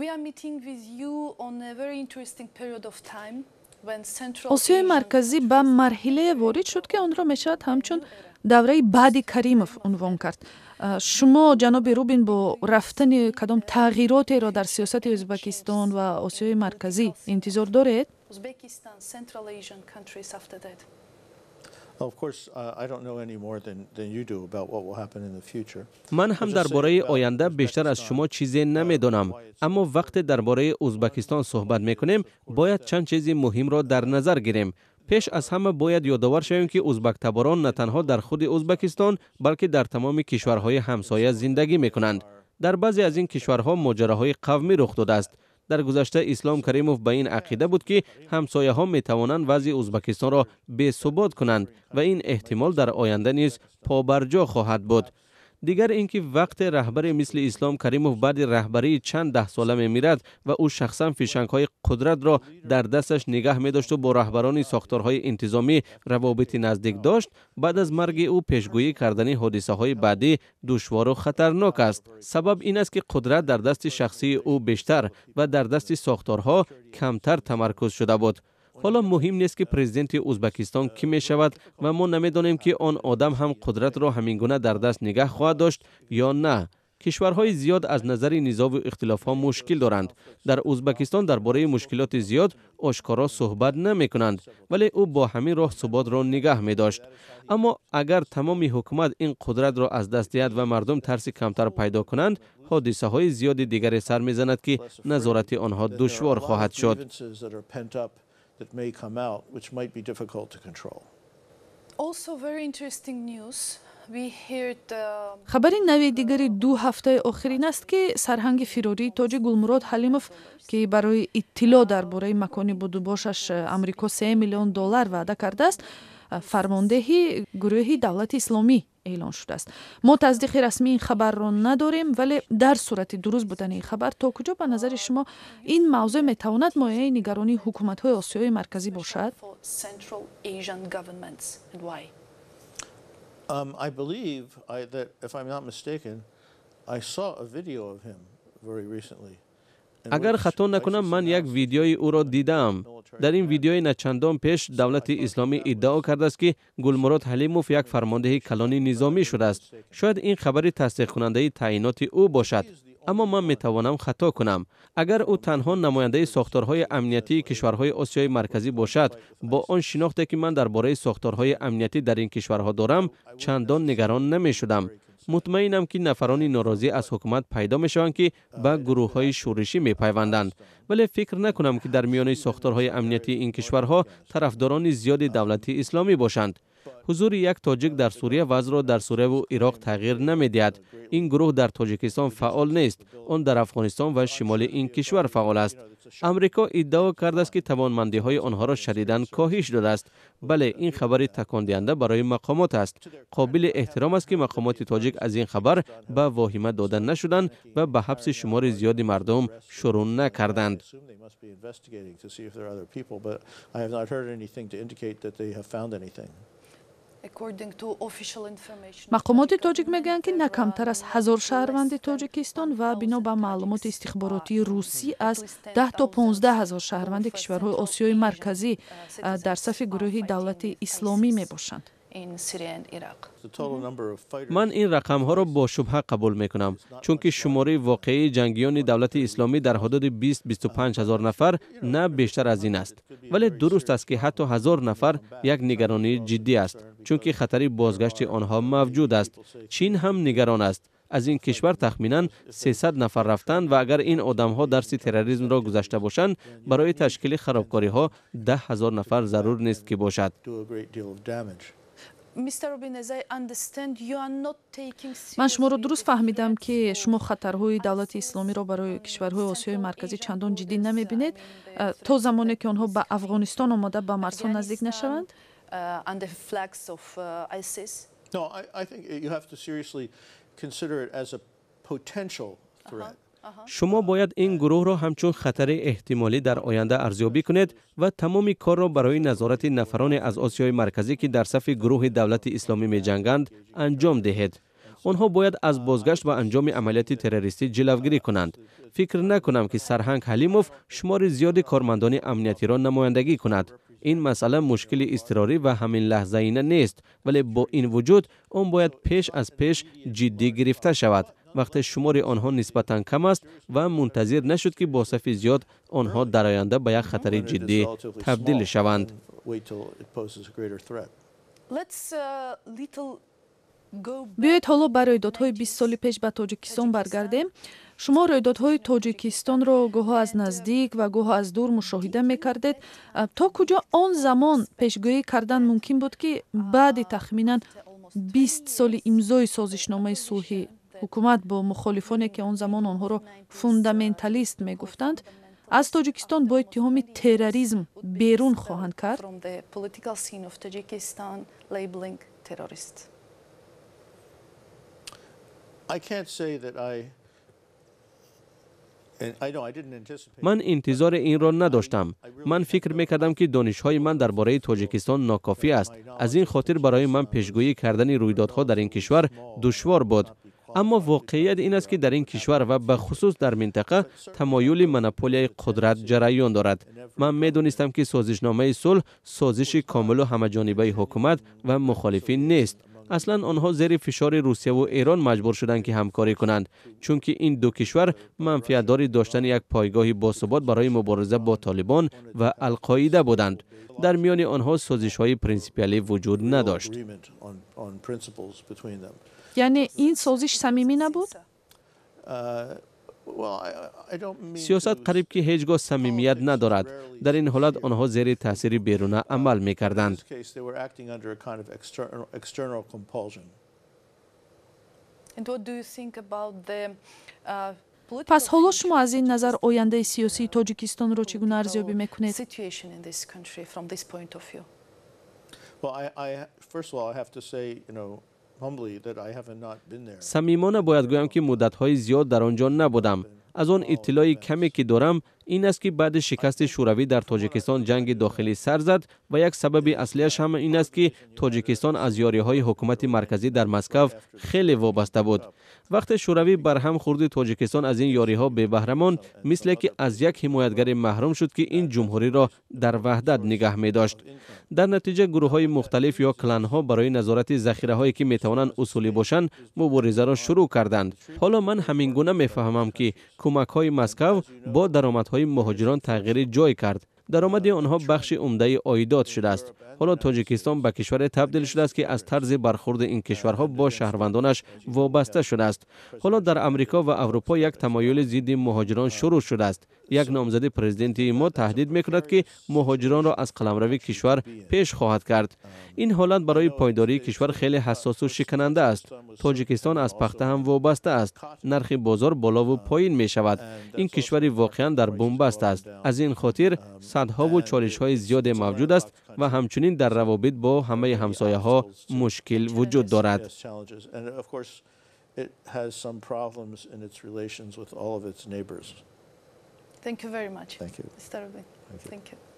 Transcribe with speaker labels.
Speaker 1: We are meeting with you on a very interesting period of time.
Speaker 2: Осиёи Марказӣ ба марҳилае ворид шуд, ки онро мешавад ҳамчун давраи баъди Каримов унвон кард. Шумо, ҷаноби Рубин, бо рафтани кадом тағйиротеро дар сиёсати Ӯзбекистон ва Осиёи Марказӣ интизор доред?
Speaker 1: Uzbekistan, Central Asian countries after that.
Speaker 3: Of course, I don't know any more than you do about what will happen in the future.
Speaker 4: Ман ҳам дар бораи оянда бештар аз шумо чизе намедонам, аммо вақте дар бораи Ӯзбекистон суҳбат мекунем, бояд чанд чизи муҳимро дар назар гирем. Пеш аз ҳама бояд ёдовар шавем, ки ӯзбактаборон на танҳо дар худи Ӯзбекистон, балки дар тамоми кишварҳои ҳамсоя зиндагӣ мекунанд. Дар баъзе аз ин кишварҳо моҷароҳои қавмӣ рух додааст. Дар гузашта Ислом Каримов ба ин ақида буд, ки ҳамсояҳо метавонанд вазъи Ӯзбекистонро бесубот кунанд ва ин эҳтимол дар оянда низ побарҷо хоҳад буд. Дигар ин ки вақте раҳбаре мисли Ислом Каримов баъди раҳбарии чанд даҳсола мемирад ва ӯ шахсан фишангҳои қудратро дар дасташ нигаҳ медошту бо раҳбарони сохторҳои интизомӣ равобити наздик дошт, баъд аз марги ӯ пешгӯӣ кардани ҳодисаҳои баъдӣ душвору хатарнок аст. Сабаб ин аст, ки қудрат дар дасти шахсии ӯ бештар ва дар дасти сохторҳо камтар тамаркуз шуда буд. Ҳоло муҳим нест, ки президенти Ӯзбекистон кӣ мешавад ва мо намедонем, ки он одам ҳам қудратро ҳамин гуна дар даст нигаҳ хоҳад дошт ё на. Кишварҳои зиёд аз назари низову ихтилофҳо мушкил доранд. Дар Ӯзбекистон дар бораи мушкилоти зиёд ошкоро суҳбат намекунанд, вале ӯ бо ҳамин роҳ суботро нигаҳ медошт. Аммо агар тамоми ҳукумат ин қудратро аз даст диҳад ва мардум тарси камтар пайдо кунанд, ҳодисаҳои зиёди дигаре сар мезанад, ки назорати онҳо душвор хоҳад шуд.
Speaker 3: That may come out, which might be difficult to control.
Speaker 1: Also very interesting news. We heard
Speaker 2: Хабари нави дигари 2 ҳафтаи охирин аст, ки сарҳанги фирории тоҷик Гулмурод Ҳалимов, ки барои иттилоъ дар бораи макони будубошаш Амрико 3 миллион доллар ваъда кардааст, фармондеҳи гурӯҳи Давлати Исломӣ эълон шудааст. Мо тасдиқи расмии ин хабарро надорем, вале дар сурати дуруст будани ин хабар, то куҷо ба назари шумо ин мавзӯъ метавонад мояи нигаронии ҳукуматҳои Осиёи Марказӣ бошад?
Speaker 1: for Central Asian governments and why?
Speaker 3: I believe that, if I'm not mistaken, I saw a video of him very recently.
Speaker 4: Агар хато накунам, ман як видеои ӯро дидаам. Дар ин видеои начандон пеш Давлати Исломӣ иддао кардааст, ки Гулмурод Ҳалимов як фармондеҳи калони низомӣ шудааст. Шояд ин хабари тасдиқкунандаи таъйиноти ӯ бошад, аммо ман метавонам хато кунам. Агар ӯ танҳо намояндаи сохторҳои амниятии кишварҳои Осиёи Марказӣ бошад, бо он шинохте, ки ман дар бораи сохторҳои амниятӣ дар ин кишварҳо дорам, чандон нигарон намешудам. Мутмаинам, ки нафарони норозӣ аз ҳукумат пайдо мешаванд, ки ба гурӯҳҳои шӯришӣ мепайванданд, вале фикр накунам, ки дар миёни сохторҳои амниятии ин кишварҳо тарафдорони зиёди Давлати Исломӣ бошанд. Ҳузури як тоҷик дар Сурия вазъро дар Сурияву Ироқ тағйир намедиҳад. Ин гурӯҳ дар Тоҷикистон фаъол нест, он дар Афғонистон ва шимоли ин кишвар фаъол аст. Амрико иддао кардааст, ки тавонмандиҳои онҳоро шадидан коҳиш додааст. Бале, ин хабари такондиҳанда барои мақомот аст. Қобили эҳтиром аст, ки мақомоти тоҷик аз ин хабар ба воҳима дода нашуданд ва ба ҳабси шумори зиёди мардум шурӯъ накарданд.
Speaker 3: Assume they must be investigating to see if there are other people, but I have not heard anything to indicate that they have found anything.
Speaker 1: According to official information,
Speaker 2: Мақомоти тоҷик мегӯянд, ки на камтар аз 1000 шаҳрванди Тоҷикистон ва бино ба маълумоти истихборотии русӣ аз 10 то 15 ҳазор шаҳрванди кишварҳои Осиёи Марказӣ дар сафи гурӯҳи Давлати Исломӣ мебошанд.
Speaker 1: in Syria and Iraq.
Speaker 3: The total number of fighters
Speaker 4: Ман ин рақамҳоро бо шубҳа қабул мекунам, чунки шумораи воқеии ҷангиёни Давлати Исломӣ дар ҳудуди 20-25 ҳазор нафар, на бештар аз ин аст. Вале дуруст аст, ки ҳатто 1000 нафар як нигаронии ҷиддӣ аст, чунки хатари бозгашти онҳо мавҷуд аст. Чин ҳам нигарон аст. Аз ин кишвар тахминан 300 нафар рафтанд ва агар ин одамҳо дарси терроризмро гузашта бошанд, барои ташкили харобкориҳо 10 000 нафар зарур нест, ки бошад.
Speaker 3: do a great deal of damage.
Speaker 1: Mr. Rubin, as I understand, you are not taking
Speaker 2: Ман шуморо дуруст фаҳмидам, ки шумо хатарҳои Давлати Исломиро барои кишварҳои Осиёи Марказӣ чандон ҷиддӣ намебинед, то замоне ки онҳо ба Афғонистон омода, ба марзҳо наздик нашаванд?
Speaker 1: Under flags of ISIS.
Speaker 3: No, I think you have to seriously consider it as a potential threat.
Speaker 4: Шумо бояд ин гурӯҳро ҳамчун хатари эҳтимолӣ дар оянда арзёбӣ кунед ва тамоми корро барои назорати нафароне аз Осиёи Марказӣ, ки дар сафи гурӯҳи Давлати Исломӣ меҷанганд, анҷом диҳед. Онҳо бояд аз бозгашт ба анҷоми амалияти террористӣ ҷилавгирӣ кунанд. Фикр накунам, ки сарҳанг Ҳалимов шумори зиёди кормандони амниятиро намояндагӣ кунад. Ин масъала мушкили изтирорӣ ва ҳамин лаҳзаина нест, вале бо ин вуҷуд он бояд пеш аз пеш ҷиддӣ гирифта шавад, вақте шумори онҳо нисбатан кам аст ва мунтазир нашуд, ки бо сафи зиёд онҳо дар оянда ба як хатари ҷиддӣ табдил шаванд.
Speaker 2: Биёед, ҳоло ба рӯйдодҳои 20 соли пеш ба Тоҷикистон баргардем. Шумо рӯйдодҳои Тоҷикистонро гоҳо аз наздик ва гоҳо аз дур мушоҳида мекардед. То куҷо он замон пешгӯӣ кардан мумкин буд, ки баъди тахминан 20 соли имзои созишномаи сулҳи ҳукумат бо мухолифоне, ки он замон онҳоро фундаменталист мегуфтанд, аз Тоҷикистон бо иттиҳоми терроризм берун хоҳанд кард?
Speaker 4: Ман интизори инро надоштам. Ман фикр мекардам, ки донишҳои ман дар бораи Тоҷикистон нокофӣ аст. Аз ин хотир барои ман пешгӯӣ кардани рӯйдодҳо дар ин кишвар душвор буд. Аммо воқеият ин аст, ки дар ин кишвар ва бахусус дар минтақа тамоюли монополияи қудрат ҷараён дорад. Ман медонистам, ки созишномаи сулҳ созиши комилу ҳамаҷонибаи ҳукумат ва мухолифин нест. Аслан онҳо зери фишори Русияву Эрон маҷбур шуданд, ки ҳамкорӣ кунанд, чунки ин ду кишвар манфиатдори доштани як пойгоҳи босубот барои мубориза бо Толибон ва Алқоида буданд. Дар миёни онҳо созишҳои принсипиалӣ вуҷуд надошт.
Speaker 2: Яъне ин созиш самимӣ набуд?
Speaker 4: Сиёсат қариб ки ҳеҷ гоҳ самимият надорад. Дар ин ҳолат онҳо зери таъсири беруна амал мекарданд.
Speaker 2: Пас ҳоло шумо аз ин назар ояндаи сиёсии Тоҷикистонро чӣ гуна арзёбӣ мекунед?
Speaker 4: Самимона бояд гӯям, ки муддатҳои зиёд дар он ҷо набудам. Аз он иттилои каме, ки дорам, ин аст, ки баъди шикасти Шӯравӣ дар Тоҷикистон ҷанги дохилӣ сар зад ва як сабаби аслиаш ҳам ин аст, ки Тоҷикистон аз ёриҳои ҳукумати марказӣ дар Москав хеле вобаста буд. Вақте Шӯравӣ барҳам хӯрди, Тоҷикистон аз ин ёриҳо бебаҳра монд, мисле ки аз як ҳимоятгаре маҳрум шуд, ки ин ҷумҳуриро дар ваҳдат нигаҳ медошт. Дар натиҷа гурӯҳҳои мухталиф ё кланҳо барои назорати захираҳое, ки метавонанд усулӣ бошанд, муборизаро шурӯъ карданд. Ҳоло ман ҳамин гуна мефаҳмам, ки кӯмакҳои Москав бо даромадҳои муҳоҷирон тағйири ҷой кард. Даромади онҳо бахши умдаи оидот шудааст. Ҳоло Тоҷикистон ба кишваре табдил шудааст, ки аз тарзи бархурди ин кишварҳо бо шаҳрвандонаш вобаста шудааст. Ҳоло дар Амрико ва Аврупо як тамоюли зидди муҳоҷирон шурӯъ шудааст. Як номзади президентии мо таҳдид мекунад, ки муҳоҷиронро аз қаламрави кишвар пеш хоҳад кард. Ин ҳолат барои пойдории кишвар хеле ҳассосу шикананда аст. Тоҷикистон аз пахта ҳам вобаста аст. Нархи бозор болову поин мешавад. Ин кишвари воқеан дар бунбаст аст. Аз ин хотир садҳову чолишҳои зиёде мавҷуд аст ва ҳамчунин дар равобит бо ҳамаи ҳамсояҳо мушкил вуҷуд дорад.
Speaker 1: Thank you very much. Thank you. Mr. Rubin. Thank you. Thank you.